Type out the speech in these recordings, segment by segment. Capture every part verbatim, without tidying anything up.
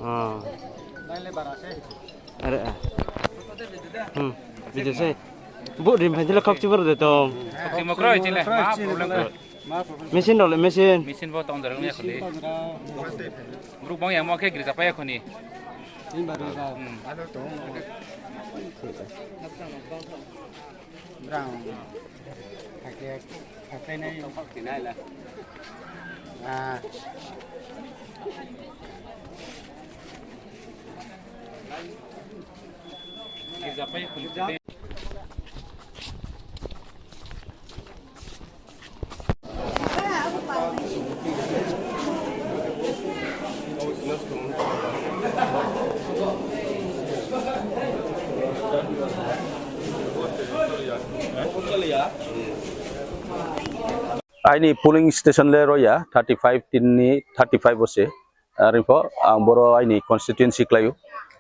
Ah. Are, ah. Hmm. Video se. Bu rim phainjila khok chibor de to. Khok chimo kroi chile. Ma problem. Machine dole machine. Machine bo tong jarang ya kholi. Group bang yang mo khe girja pa ya khoni. Hmm. Brown. Hake, hake nai. Ah. Aini polling station le roya thirty five tin ni thirty five o se. Arifo ang boro aini constituency khlaio,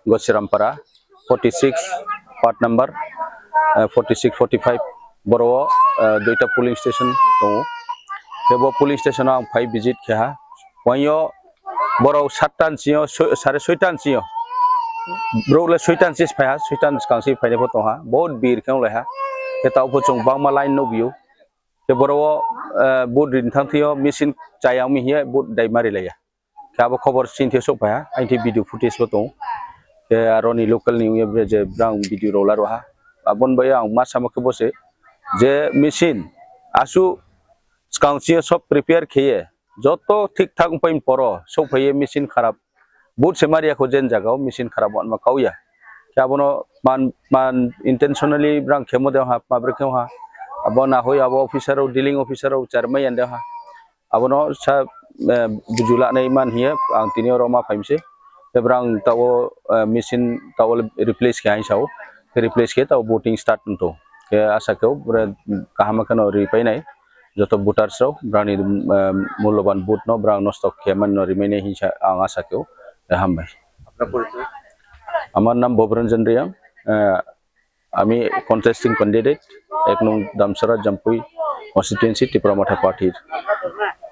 Gosirampara, forty six part number, eh, forty six, forty five boro, eh, duita polling station tongo. Kebo polling station o ang phai visit khe ha. Wainyo borok sattan sio, soi-, sare soitan sio. Borok le soitan sis phai ha, soitan skang si phainai pho tong ha. Bahut bir khe wng lai ha. Khe ta opor chwng bangma line nugwio. Khe boro o, eh, vote rin thang thio machine chayang mi hiya vote dai mari laiya. Khe abo khobor sini thio sok phai ha, aini video footage bo tongo. Khe aroni local ni wngya je brang video rok la rw ha. Aboni bai ang ma samo khe bo se je machine asu skang sio sob prepare kheye joto thik thak wng pai poro sok phaiye machine kharap. Vote se mari ya kho jen jaga o machine kharap wanma kau ya. Khe abono man, man intentionally brang khemo de ha, ma bre khe ha. Abo na hoi abo officer rok, dealing officer rok char mai yan de ha. Abono sa, eh, buju lanai man hiye, ang tini oro ma phaimse. Te brang tao, eh, machine tao replace khe hai sao. Replace khe tao voting start wngto. Khe asa khe bre kaham kheno ri painai. Joto voters rok brani, eh, mulloban vote no brang nosto khe man no rimai nai hinsa ang asa khe. Eh, hambai. আপনার পরিচয়? আমার নাম ভবরঞ্জন রিয়াং। Eh, আমি contesting candidate, এক নং দামসারা জাম্পুই constituency, ত্রিপুরা মথা পার্টির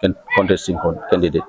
con-, contesting con-, candidate।